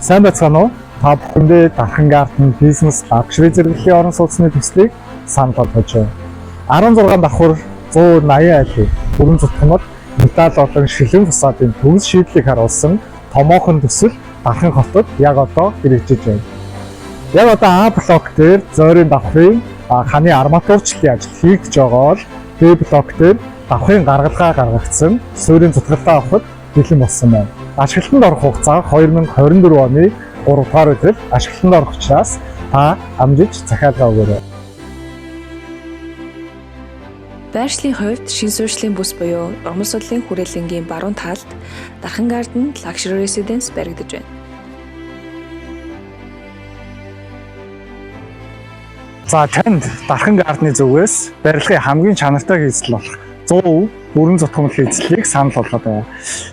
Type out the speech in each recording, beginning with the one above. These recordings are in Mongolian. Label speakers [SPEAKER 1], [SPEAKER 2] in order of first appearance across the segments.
[SPEAKER 1] Сайн байцгаана уу? Та бүхэндээ Дархан Garden бизнес luxury зэрэглэлийн орон сууцны төслийг санал болгож байна. 16 давхар 180 айлын бүрэн зутгамал металл болон шилэн фасадын төгс шийдлийг харуулсан томоохон төсөл Дархан хотод яг одоо хэрэгжиж байна. Яг одоо А блок дээр зойрын давхрын ханы арматурчлалын ажил хийгдэж байгаа бол Б блок дээр давхрын гаргалгаа гаргагдсан суурийн зутгалаа авахд бэлэн болсон байна. Ашиглалтанд орох хугацаа 2024 оны 3 дугаар өдөр ашиглалтанд орох учраас та амжиж захиалгаа өгөөрэй.
[SPEAKER 2] Байршлын хувьд шин суурьшлийн бүс буюу ургамал судлалын хүрээлэнгийн баруун талд Дархан Garden Luxury Residence баригдаж байна.
[SPEAKER 1] За танд Дархан Garden-ы зүгээс барилгын хамгийн чанартай хийсэл болох 100% бүрэн зутгамал хийслийг санал болгоод байна.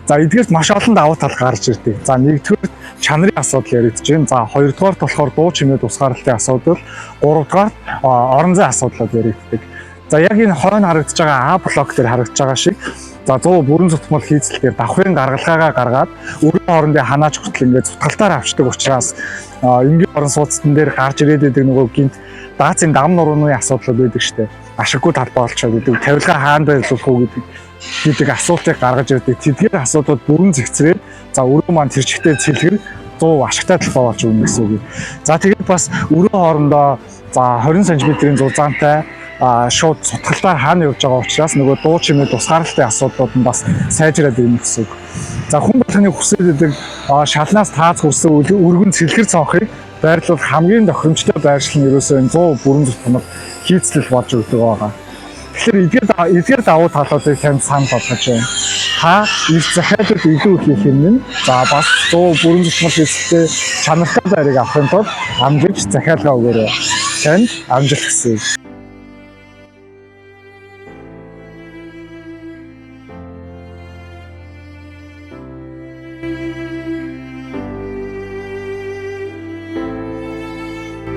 [SPEAKER 1] За эдгээрт маш олон давуу тал гарч ирдэг. За нэгдүгээр чанарын асуудал яригдж байна. За хоёрдугаарт болохоор дуу чимээ тусгаарлалтын асуудал, гуравдугаарт орон зай асуудлууд яригддаг. За яг энэ хойно харагдаж байгаа А блок дээр харагдаж байгаа шиг за 100% бүрэн зутгамал хийцэл дээр давхрын гаргалгаагаа гаргаад өрөө хоорондын ханаач хүртэл ингээд зутгалтаар авчдаг учраас энгийн орон сууцтан дээр гарч ирээд байдаг нөгөө гинт даацын дам нурууны асуудлууд байдаг штэ. Ашиггүй талбай болчиход гэдэг, тавилгаа хаана байрлуулах уу гэдэг асуултыг гаргаж ирдэг. Тэдгээр асуудлууд бүрэн зэгцрээд за өрөө маань тэр чигтээ цэлгэр 100% ашигтай талбай болж өгнө гэсэн үг. За тэгээд бас өрөө хоорондоо за 20 см-ийн зузаантай шууд сутгалтаар хаана явж байгаа учраас нөгөө дуу чимээ тусгаарлалтын асуудлууд нь бас сайжраад ирнэ гэсэн үг. За хүн болгоны хүсээд байдаг шалнаас тааз хүрсэн өргөн цэлгэр цонхыг байрлуулах хамгийн тохиромжтой байршил нь ерөөсөө энэ 100% бүрэн зутгамал хийцлэл болж өгдөг байгаа. Тэгэхээр эдгээр давуу талуудыг танд санал болгож байна. Та их захиалал илүү их хийх юм нь за бас 100% бүрэн зутгамал хийцэлтэй чанартай байрыг авахын тулд амжиж захиалгаа өгөөрэй. Танд амжилт хүсье.